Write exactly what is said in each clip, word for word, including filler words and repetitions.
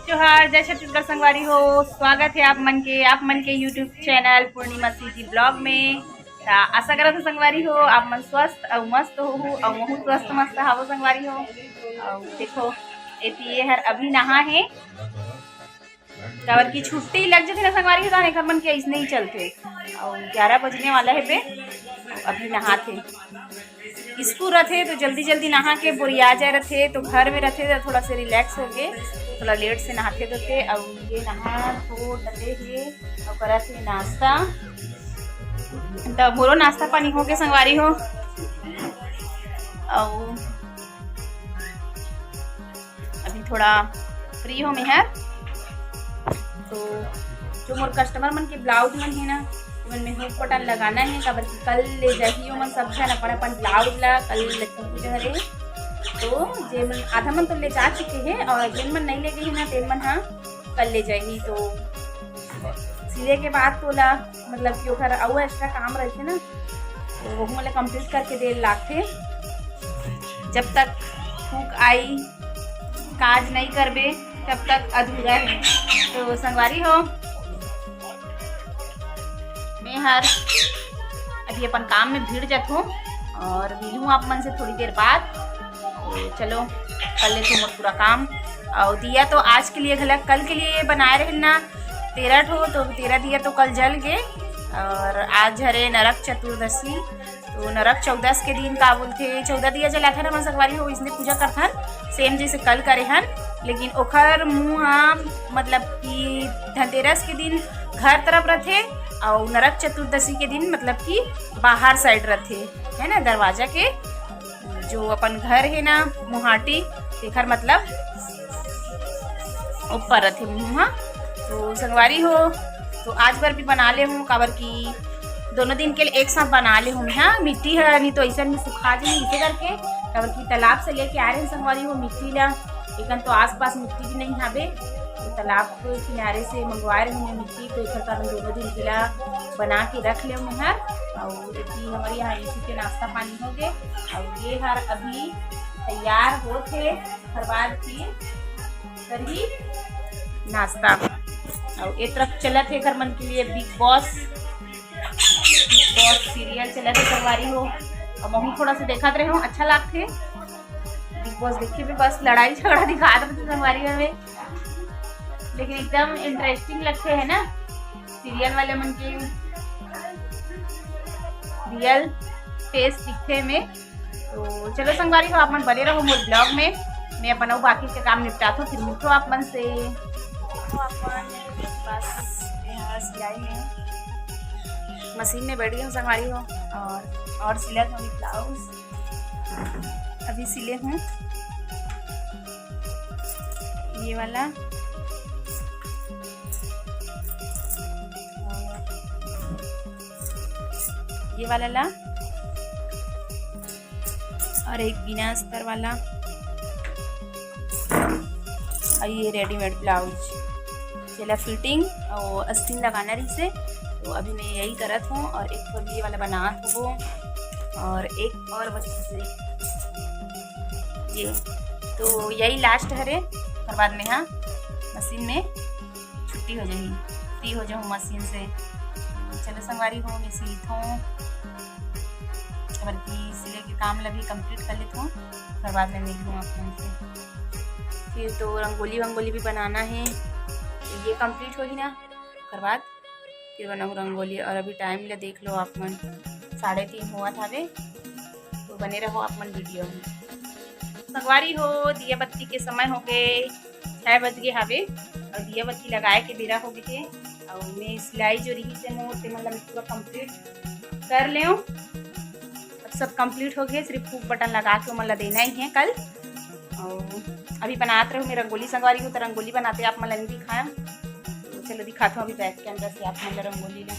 जोहार, जय छत्तीसगढ़ संगवारी हो। स्वागत है आप मन के, आप मन के YouTube चैनल पूर्णिमा सीजी ब्लॉग में। त आशा करत हो संगवारी हो, आप मन स्वस्थ अउ मस्त होहू अउ महू स्वस्थ मस्त हावो संगवारी हो। अउ देखो, एती ये हर अभी नहा हे, काबर कि छुट्टी लग जथे ना संगवारी हो, त एकर मन के अइसने ही चलथे। अउ ग्यारह बजने वाला हे बे, अभी नहाथे। स्कूल रथे तो जल्दी जल्दी नहा के बोरिया जाए रथे, तो घर में रथे तो थोड़ा से रिलैक्स होके थोड़ा लेट से नहाथे धोथे। अउ ये नहा धो डरे हे अउ करत हे नाश्ता। त मोरो नाश्ता पानी होके संगवारी हो, अउ अभी थोड़ा फ्री हो मैं हर। तो जो मोर कस्टमर मन के ब्लाउज मन हे ना, ओमन में हुक बटन लगाना हे, काबर कि कल ले जाही ओमन सब झन अपन अपन ब्लाउज ला कल लक्ष्मी पूजा हरे। तो जे मन, आधा मन तो ले जा चुके हे अउ जेन मन नहीं ले गए हे ना, तेन मन हा कल ले जाही। तो सिले के बाद तोला, मतलब कि ओकर अउ एक्स्ट्रा काम रहिथे ना, तो वहू मन ला कंप्लीट करके दे लागथे। जब तक हुक आई, काज नहीं करबे, तब तक अधूरा है। तो संगवारी हो, मैं हर अभी अपन काम में भिड़ जाथूं अउ मिलहूं आप मन से थोड़ी देर बाद। तो चलो, कर लेथों मोर पूरा काम। अउ दिया तो आज के लिए घलक, कल के लिए बनाए रहे ना तेरह ठो, तो तेरह दिया तो कल जल गे। अउ आज हरे नरक चतुर्दशी, तो नरक चौदस के दिन का बोलथे, चौदह दिया जलाथन हमन संगवारी हो, इसने पूजा करथन, सेम जैसे कल करे हन, लेकिन ओखर मुंह हा, मतलब कि धनतेरस के दिन घर तरफ रथे, अउ नरक चतुर्दशी के दिन, मतलब कि बाहर साइड रथे, है ना, दरवाजा के जो अपन घर है ना मुहाटी, तेखर मतलब ऊपर रथे मुंह हा। तो संगवारी हो, तो आज बर भी बना ले हूँ, काबर कि दोनों दिन के लिए एक साथ बना ले हूँ। हाँ, मिट्टी है, नहीं तो ऐसा में सुखा जाही, इसे करके, काबर कि तालाब से लेके आए रहे संगवारी हो मिट्टी ला। एकन तो आसपास मिट्टी भी नहीं हावे, तो तालाब के किनारे से मंगवाए रहे हूँ मिट्टी, तो एकर कारण दोनों दिन के ला बना के रख ले हूँ हर। अउ एती हमर यहाँ यीशु के नाश्ता पानी हो गए, अउ ये हर अभी तैयार होत हे, ओकर बाद फिर करही नाश्ता। अउ ए तरफ चलत हे एकर मन के लिए big boss, big boss serial चलत हे संगवारी हो। अब महू थोड़ा सा देखत रहे हो, अच्छा लागथे बिग बॉस देखे में। बस लड़ाई झगड़ा दिखात रहिथे संगवारी हो में, लेकिन एकदम इंटरेस्टिंग लगथे है ना सीरियल वाले मन के, रियल फेस दिखथे में। तो चलो संगवारी हो, आप मन बने रहो मोर ब्लॉग में, मैं अपन अउ बाकी के काम निपटाथों, फिर मिलथों आप मन से। तो अपन बस यहाँ सिलाई में मशीन में बैठी हूँ संगवारी हो, अउ अउ सिलत हूँ ब्लाउज, अभी सिले हूँ ये वाला, ये वाला ला, अउ एक बिना अस्तर वाला, अउ ये रेडीमेड ब्लाउज, जेला फिटिंग अउ अस्तीन लगाना रहिसे, तो अभी मैं यही करत हूँ। अउ एक ठो ये वाला बनात हूँ, अउ एक अउ बस ये, तो यही लास्ट हरे, ओकर बाद में हाँ मशीन में छुट्टी हो जाही, फ्री हो जाहूँ मशीन से। चलो संगवारी हो, मैं सीथों, काबर कि सिले के काम ला भी कंप्लीट कर लेथों, ओकर बाद में मिलहूँ आप मन से। फिर तो रंगोली वंगोली भी बनाना है, तो ये कंप्लीट होही ना, ओकर बाद फिर बनाहूँ रंगोली। अउ अभी टाइम ला देख लो आप मन, साढ़े तीन होवत हावे, तो बने रहो आप मन वीडियो में। संगवारी हो, दिया बत्ती के समय हो गए, छह बज गए हावे, अउ दिया बत्ती लगाए के बेरा हो गए हे। अउ मैं सिलाई जो रही से मोर, ते मतलब मैं पूरा कंप्लीट कर ले हूँ। अब सब कंप्लीट हो गए, सिर्फ हुक बटन लगा के ओमन ला देना ही है कल। अउ अभी बनात रहो मैं रंगोली संगवारी हो, तो रंगोली बनाते आप मन ला नहीं दिखाया, तो चलो दिखाता हूँ अभी बैक कैमरा से आप मन ला रंगोली ला।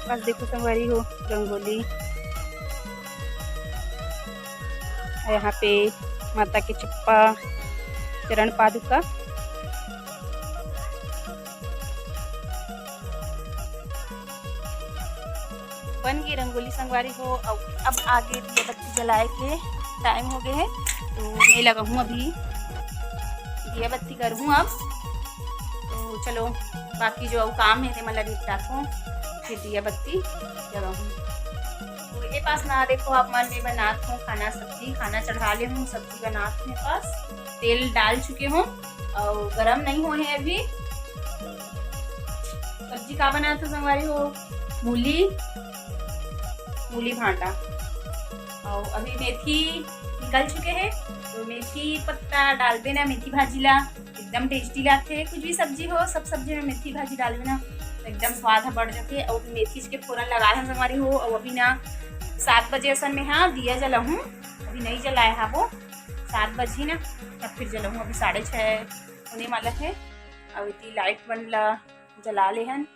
बस देखो संगवारी हो, रंगोली, अउ यहाँ पे माता के चप्पा, चरण पादुका। बन गई रंगोली संगवारी हो। अउ अब आगे दिया बत्ती जलाए के टाइम हो गए है, तो मैं लगाहूँ अभी दिया बत्ती करहूँ अब। तो चलो, बाकी जो अउ काम है ते मन ला निपटाथों, फिर दिया बत्ती लगाहूँ। तो ये पास ना देखो, आप मन में बनात हूँ खाना सब्जी, खाना चढ़ा ले हूँ, सब्जी बनात हूँ। पास तेल डाल चुके हूँ और गरम नहीं हुए हैं अभी। सब्जी का बनात हूँ संगवारी हो, मूली, मूली भांटा। और अभी मेथी निकल चुके हैं, तो मेथी पत्ता डालबे ना मेथी भाजी ला, एकदम टेस्टी लागथे। कुछ भी सब्जी हो, सब सब्जी में मेथी भाजी डालबे ना, तो एकदम स्वाद ह बढ़ जाथे। और मेथी के फोरन लगा हन संगवारी हो। और अभी ना सात बजे असन में हाँ दिया जलाहूँ, अभी नहीं जलाए हा वो, सात बजी ना, तब फिर जलाहूँ। अभी साढ़े छः होने वाला है। और इतनी लाइट मन ला जला ले हन,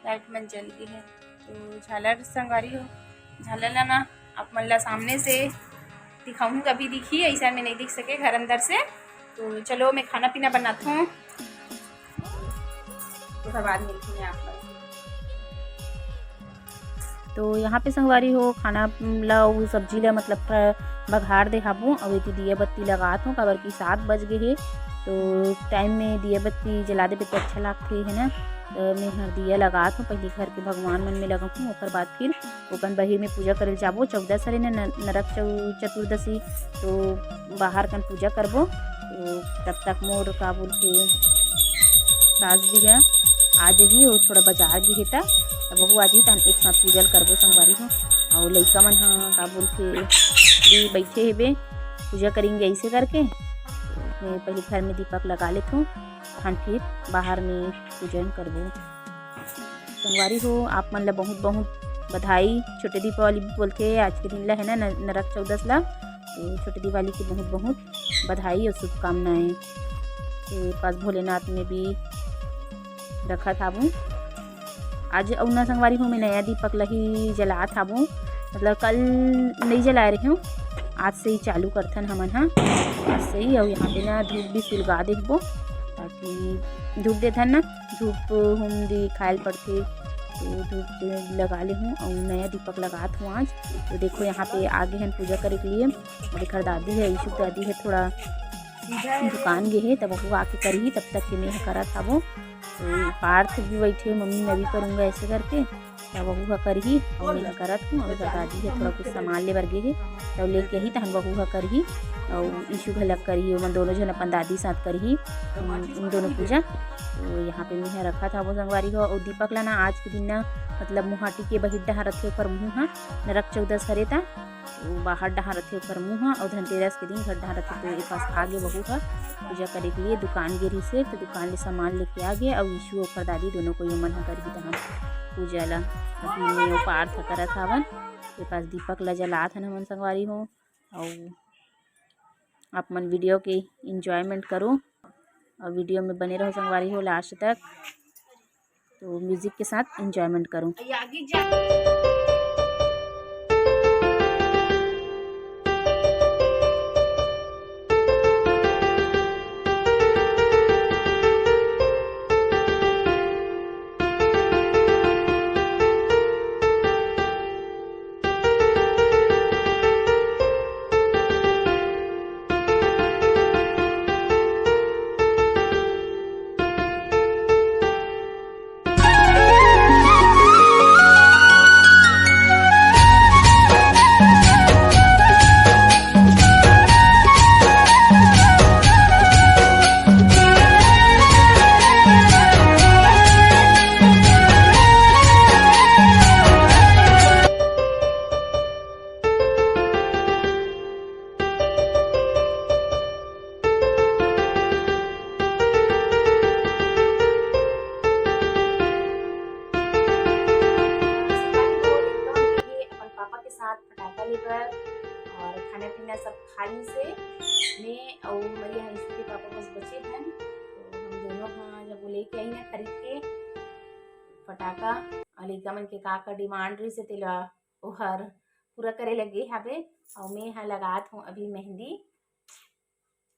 लाइट मन जल गई है। तो झालर संगवारी हो, झालर ला ना आप मन ला सामने से दिखाऊँ, कभी दिखी ऐसा में नहीं दिख सके घर अंदर से। तो चलो मैं खाना पीना बनाता हूँ, तो बाद मिलती हूँ आप मन। तो यहाँ पे संगवारी हो खाना ला, वो सब्जी ला मतलब थोड़ा बघार दे हाबो। अब एती दिया बत्ती लगात हूँ, काबर कि सात बज गए है, तो टाइम में दिया बत्ती जला देबे तो अच्छा लागथे, है ना। तो मैं हर दिया लगात हूँ, पहले घर के भगवान मन में लगाहूँ, ओकर बाद फिर ओकन बहिर में पूजा करे जाबो। चौदस हरे न, न, नरक चौ-, चतुर्दशी, तो बाहर कन पूजा करबो। तो तब तक मोर का बोलथे सास जी ह आ जही, वो थोड़ा बाजार गे हे त, तब वहू आ जही, तहन एक साथ पूजा ल करबो संगवारी हो। और लइका मन ह का बोलथे भी बैठे हेबे, पूजा करेंगे ऐसे करके। मैं पहले घर में दीपक लगा लेथों, तहन फिर बाहर में पूजन करबो। संगवारी हो, आप मन ला बहुत बहुत बधाई। छोटे दीपावली भी बोलथे आज के दिन ला, है ना, न-, नरक चौदस ला। तो छोटे दिवाली के बहुत बहुत बधाई और शुभकामनाएं। तो पास भोलेनाथ में भी रखत हाबू। आज अउ ना संगवारी हो, मैं नया दीपक ला ही जलात हाबू, मतलब कल नहीं जलाए रहे हूँ, आज से ही चालू करथन हमन हा, आज से ही। और यहाँ पे ना धूप भी सुलगा देबो, ताकि धूप देथन ना, धूप हुम दिखायल पड़थे, तो धूप लगा ले हूँ और नया दीपक लगात हूँ आज। तो देखो यहाँ पे आगे हन पूजा करे के लिए, और एकर दादी है, यीशु के दादी है, थोड़ा दुकान गे हे, तब वो आके करही, तब तक के मैं ह करत हाबो। तो पार्थ भी बैठे, मम्मी मैं भी करूँगा ऐसे करके, तब वहू ह करही, और मैं ह करत हूँ। और एकर दादी ह थोड़ा कुछ सामान ले बर गे हे, तब लेके आही, तहन वहू ह करही, और यीशु घलक करही, ओमन दोनों झन अपन दादी साथ करही, उन, उन दोनों पूजा। तो यहाँ पे मैं ह रखत हाबो संगवारी हो, और दीपक ला ना आज के दिन ना, मतलब मुहाटी के बहिर डहा रथे ओकर मुँह ह, नरक चौदस हरे ता, वो बाहर डहा रथे ओकर मुँह ह, अउ धनतेरस के दिन घर डहा रथे। तो ए पास आगे बहू ह पूजा करे के लिए दुकान गे रहिसे, तो दुकान ले सामान लेके आ गे, अउ यीशु ओकर दादी दोनों कोई ओमन ह करही तहन पूजा ला। अभी मैं ओ पार्थ करत हावन, ए पास दीपक ला जलात हन हमन संगवारी हो, अउ आप मन वीडियो के एंजॉयमेंट करो, और वीडियो में बने रहो संगवारी हो लास्ट तक। तो म्यूजिक के साथ एंजॉयमेंट करो। अपन पापा के साथ फटाका लेबर और खाना पीना सब खा ली से। मैं और मरिया यीशु के पापा बस बचे हन, तो हम दोनों हाँ जब वो लेके आई ना खरीद के फटाका, और लइका मन के का का डिमांड रहिसे तेला ओहर पूरा करे लगे हाबे। और मैं हा लगात हूँ अभी मेहंदी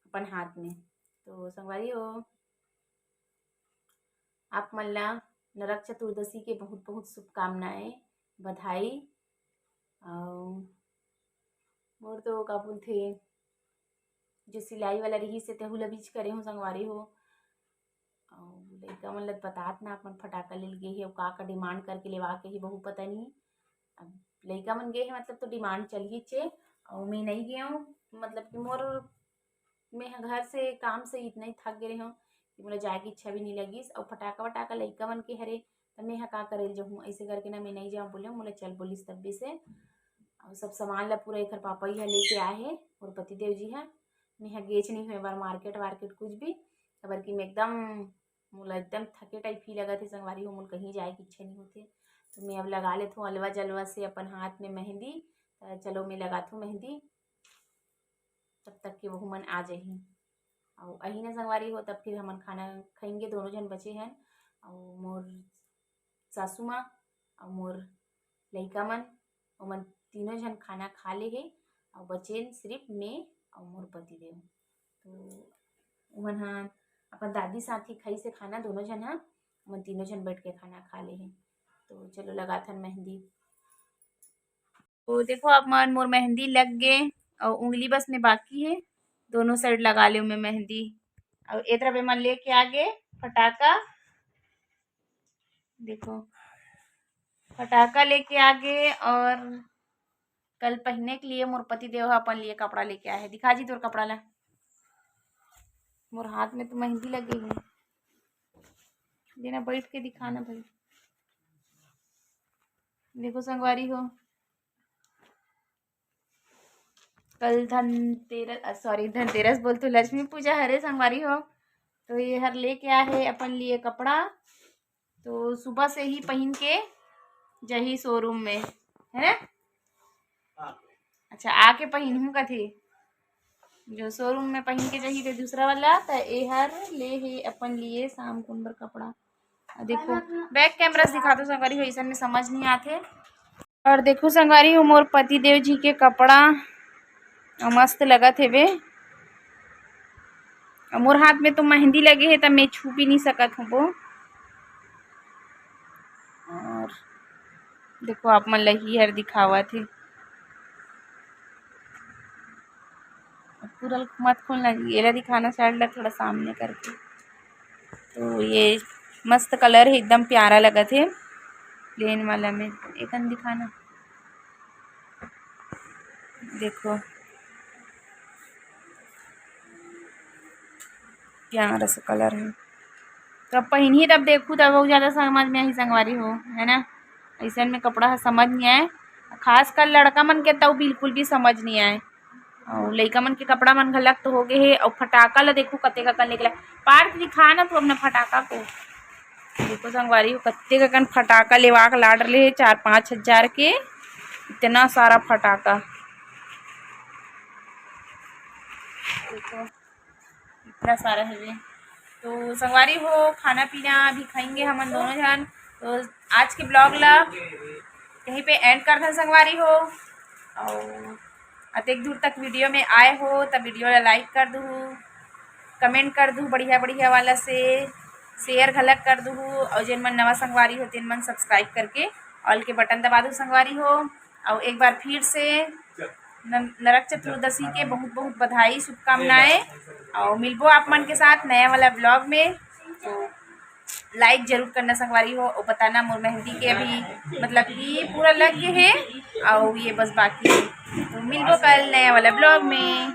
अपन हाथ में। तो संगवारी हो, आप मन ला नरक चतुर्दशी के बहुत बहुत शुभकामनाएं, बधाई। और मोर तो का बोलथे, जो सिलाई वाला रहिस हे, तेहू ला बीच करे हूँ संगवारी हो। अउ लइका मन ल बतात ना, अपन फटाका ले गे हे, अउ का का डिमांड करके लेवा के ही, बहू पता नहीं। अब लइका मन गे हे, मतलब, तो डिमांड चलही चे, अउ मैं नहीं गए हूँ, मतलब कि मोर, मैं ह घर से, काम से इतना ही थक गे रहे हूँ कि मोला जाए के इच्छा भी नहीं लगिस। अउ फटाका वटाका लइका मन के हरे, त मैं ह का करे ल जाहूँ, ऐसे करके ना मैं नहीं जाऊँ बोले, मोला चल बोलिस तब्बे से। अउ सब सामान ला पूरा एकर पापा ही ह लेके आए हे, मोर पतिदेव जी ह। मैं ह गेच नहीं हुए बार मार्केट वार्केट कुछ भी, काबर कि मैं एकदम, मोला एकदम थके टाइप ही लगत हे संगवारी हो, मोला कहीं जाए के इच्छा नहीं होथे। तो मैं अब लगा लेथों अलवा जलवा से अपन हाथ में मेहंदी। त चलो मैं लगाथों मेहंदी, तब तक के वहू मन आ जाही। अउ अही ना संगवारी हो, तब फिर हमन खाना खाएंगे, दोनों झन बचे हन। अउ मोर सासू माँ अउ मोर लइका मन, ओमन तीनों झन खाना खा ले हे, अउ बचेन सिर्फ मैं अउ मोर पतिदेव। तो ओमन ह अपन दादी साथ ही खाइस हे खाना, दोनों झन ह, ओमन तीनों झन बैठ के खाना खा ले हे। तो चलो लगाथन मेहंदी। तो देखो, अब मन मोर मेहंदी लग गे, अउ उंगली बस में बाकी हे, दोनों साइड लगा ले मैं मेहंदी। अउ ए तरफ एमन लेके आ गे फटाका, देखो, फटाका लेके आ गे। और कल पहनने के लिए मोर पति देव ह अपन लिए कपड़ा लेके आए हे। दिखा जी तोर कपड़ा ला। मोर हाथ में तो मेहंदी लगे हे। देना, बैठ के दिखाना भाई। देखो संगवारी हो, कल धनतेरस, सॉरी, धनतेरस बोलथों, लक्ष्मी पूजा हरे संगवारी हो। तो ये हर लेके आए हे अपन लिए कपड़ा, तो सुबह से ही पहिन के जही शोरूम में, है ना? अच्छा, आके पहिनहूँ कथे, जो शोरूम में पहिन के जही, तो दूसरा वाला। तो ए हर ले हे अपन लिए शाम कुन बर कपड़ा। आ देखो, बैक कैमरा से दिखाथों संगवारी हो, अइसन में समझ नहीं आथे। और देखो संगवारी हो, मोर पति देव जी के कपड़ा, अउ मस्त लगत हेवे। अउ मोर हाथ में तो मेहंदी लगे हे, त मैं छू भी नहीं सकत हूँ वो। और देखो, आप मन ल ही हर दिखावत हे, पूरा मत खोलना जी, एला दिखाना, साइड ला थोड़ा सामने करके। तो ये मस्त कलर हे, एकदम प्यारा लगत हे, प्लेन वाला में। एकन दिखाना, देखो, प्यारा सा कलर हे। तो अब पहिनही, तब देखू, तब अउ ज्यादा समझ में आही संगवारी हो, है ना? अइसन में कपड़ा ह समझ नहीं आए, खासकर लड़का मन के तो बिल्कुल भी समझ नहीं आए। अउ लइका मन के कपड़ा मन घलक तो हो गे हे। अउ फटाका ला देखो, कतेक अकन निकला। पार्थ, दिखा ना तू अपना फटाका को। देखो संगवारी हो, कतेक अकन फटाका लेवा के लाड ले हे, चार पाँच हजार के, इतना सारा फटाका। देखो, इतना सारा हवे। तो संगवारी हो, खाना पीना अभी खाएंगे हमन दोनों झन। तो आज के ब्लॉग ला यहीं पे एंड कर दें संगवारी हो। और अतेक दूर तक वीडियो में आए हो, तब वीडियो ला लाइक कर दूहू, कमेंट कर दूहू बढ़िया बढ़िया वाला से, शेयर घलक कर दूहू, और जेन मन नवा संगवारी हो, तेन मन सब्सक्राइब करके ऑल के बटन दबा दूहू संगवारी हो। और एक बार फिर से न-, नरक चतुर्दशी के बहुत बहुत बधाई, शुभकामनाएं। और मिलबो आप मन के साथ नया वाला ब्लॉग में। तो लाइक जरूर करना संगवारी हो, और बताना मोर मेहंदी के अभी, मतलब कि पूरा लग गए है, और ये बस बाकी है। तो मिलबो कल नया वाला ब्लॉग में।